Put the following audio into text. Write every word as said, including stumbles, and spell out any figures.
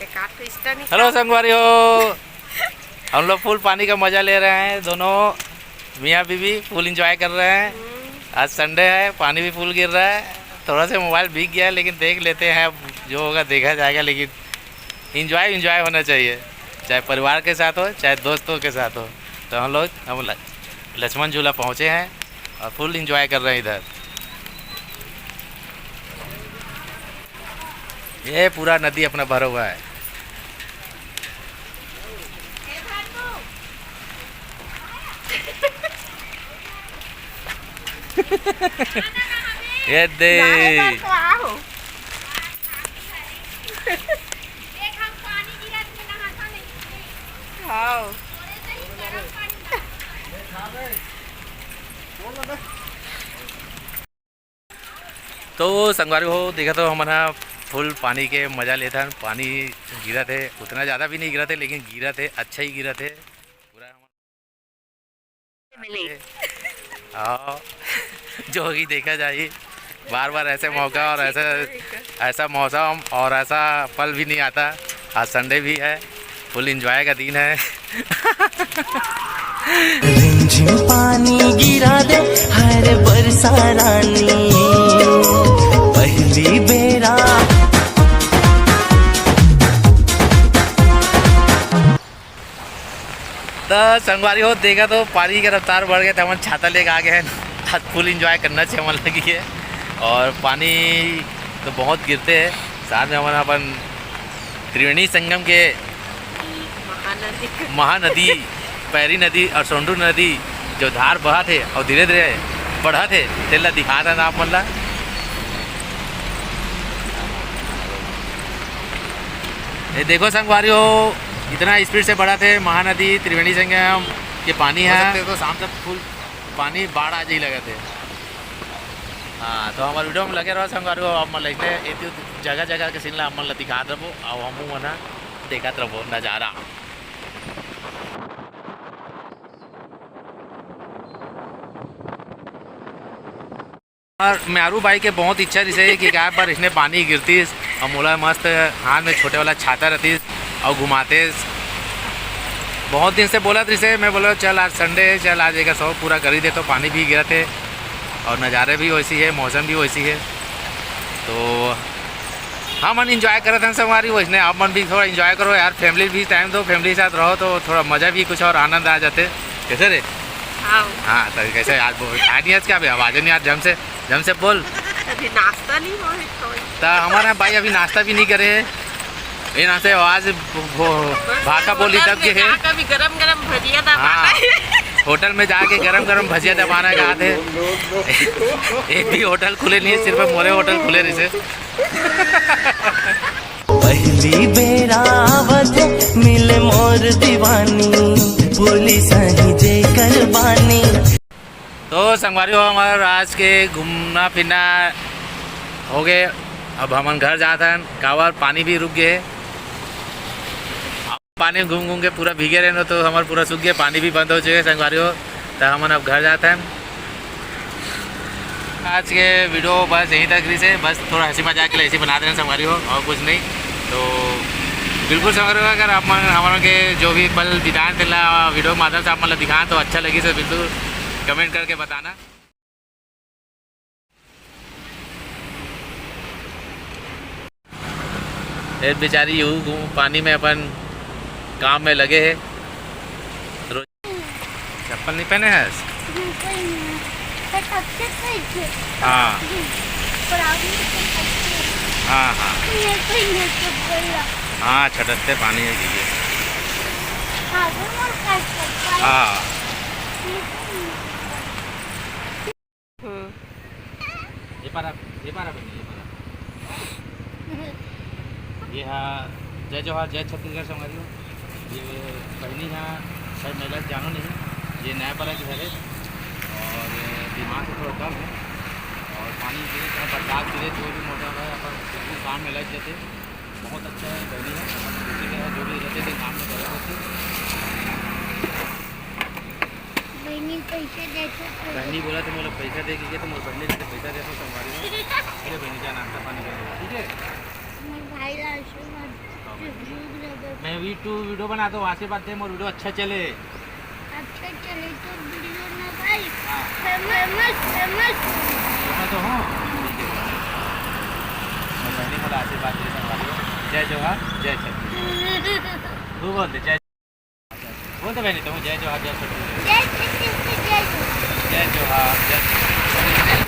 Hello संगवारी हो, हम लोग फुल पानी का मजा ले रहे हैं, दोनों मियाँ बीवी फुल एंजॉय कर रहे हैं। आज संडे है, पानी भी फुल गिर रहा है, थोड़ा सा मोबाइल भीग गया है, लेकिन देख लेते हैं, अब जो होगा देखा जाएगा। लेकिन एंजॉय एंजॉय होना चाहिए, चाहे परिवार के साथ हो, चाहे दोस्तों के साथ हो। तो हम लोग हम ल- लक्ष्मण झूला पहुँचे हैं और फुल एंजॉय कर रहे हैं इधर। ये पूरा नदी अपना भरा हुआ है। ये दे। तो संगवारी हो, देखा तो हमन ह फुल पानी के मजा लेथन। पानी गिरत हे, उतना ज़्यादा भी नहीं गिरत हे, लेकिन गिरत हे, अच्छा ही गिरत हे। पूरा हमन मिली। हाँ, जो होगी देखा जाए। बार बार ऐसे मौका और ऐसा, ऐसा मौसम और ऐसा पल भी नहीं आता। आज संडे भी है, फुल एंजॉय का दिन है। रिमझिम पानी गिरा दे हर बरसा रानी, पहली बेरा। त संगवारी हो, देखा तो पानी के रफ्तार बढ़ गए, तो हमन छाता लेके आ गए हैं। आज फुल एंजॉय करना चाहिए हमन लगी है। और पानी तो बहुत गिरते हैं, साथ में हमन अपन त्रिवेणी संगम के महानदी। महानदी, पैरी नदी और सोंडू नदी जो धार बहत हे और धीरे-धीरे बढ़त हे, तेला दिखात हन आप मन ला। ये देखो संगवारी हो, इतना स्पीड से बढ़त हे महानदी त्रिवेणी संगम के पानी हो है। सकते तो शाम तक फुल पानी बाढ़ आ जाही लगत हे। हाँ, तो हमर वीडियो में लगे रहो संगवारी हो, आप मन ला इसने एती जगह-जगह के सीन ला आप मन ला दिखात रहो, अउ हमू मन ह देखत रहो नजारा। और म्यारू बाई के बहुत इच्छा रिहिसे कि गाय पर इसने पानी गिरतीस और मोला मस्त हाथ में छोटे वाला छाता रहतीस और घुमातेस। बहुत दिन से बोलत रिहिसे, मैं बोला चल आज संडे है, चल आज एक शौक पूरा करी दे। तो पानी भी गिरत है और नज़ारे भी वैसी है, मौसम भी वैसी है। तो हमन एंजॉय करत हन संगवारी, वैसने आप मन भी थोड़ा एंजॉय करो यार, फैमिली भी टाइम दो, फैमिली के साथ रहो तो थोड़ा मज़ा भी कुछ और आनंद आ जाते। कैसे रे? हाँ। हाँ, तो कैसे आज बोल, खाए नहीं आज क्या? अभी आवाज़ नहीं आज जम से, जम से बोल। अभी नाश्ता नहीं हुआ है, तो त हमारा भाई अभी नाश्ता भी नहीं करे है। ये ना से आवाज़ वो बस भाखा बोली होटल तब में के है। जाके अभी गरम गरम भजिया दबाना हाँ, है। होटल में जाके गरम गरम भजिया दबाना का है। एक भी होटल खुले नहीं है, सिर्फ मोरे होटल खुले रहिसे। पहली बेरा आवत मिले मोर दीवानी, बोली सही जेकर बानी। तो संगवारी हो, हमारा आज के घूमना फिरना हो गए। अब हमन घर जात हन, काबर पानी भी रुक गए। पानी में घूम घूम के पूरा भीगे रहन, तो हमर पूरा सूख गया, पानी भी बंद हो चुके संगवारी हो। तो हमन अब घर जात हन। आज के वीडियो बस यहीं तक रहिसे, बस थोड़ा हंसी मजाक के लिए ऐसे बना देना संगवारी हो, और कुछ नहीं। तो बिल्कुल संगवारी हो, अगर आप मन हमन के जो भी पल बिताए तेला वीडियो के माध्यम से आप मन ला दिखाएं तो अच्छा लगी, तो बिल्कुल कमेंट करके बताना। ए बेचारी यहू पानी में अपन काम में लगे है। रोज चप्पल नहीं पहने है? नहीं पहने। तो कब से पहन के? हाँ। पर आप नहीं पहन सकते। हाँ, हाँ। नहीं पहने चप्पल। हाँ, छटकते पानी है, ठीक है। हाँ, वो मोर का चप्पल। हाँ। हम्म। ये पारा, ये पारा बहनी, ये पारा। ये हा, जय जोहार, जय छत्तीसगढ़ संगवारी हो। ये बहनी हा, शायद महिला जानो नहीं, ये नया पारा के घर है और दिमाग तो थोड़ा कम है और पानी गिरे, थोड़ा बरसात गिरे, जो भी मौसम है, अपन बिल्कुल काम में लग जाते। बहुत अच्छा है, बहनी है, अपन किसी का जो भी रहते थे काम में करे होते। बहनी पैसे देते थे। बहनी बोला तो मोला पैसा दे के, तो मोर बहनी से पैसा दे तो संगवारी हो। अरे बहनी, जा नाश्ता पानी कर ले, ठीक है? मोर भाई ला आशीर्वाद। मैं भी तू वीडियो बना, तो वहाँ से बात है, मोर वीडियो अच्छा चले। अच्छा चले तो वीडियो ना भाई। हाँ। Famous, famous. मैं तो हूँ। ठीक है। और बहनी को आशीर्वाद दे, संगवारी हो। जय जोहार, जय छत्तीसगढ़। तू बोल दे, जय। बोल दे बहनी, तुम जय जोहार, जय छत्तीसगढ़। जय छत्तीसगढ़, जय जोहार। जय जोहार, जय छत्तीसगढ़।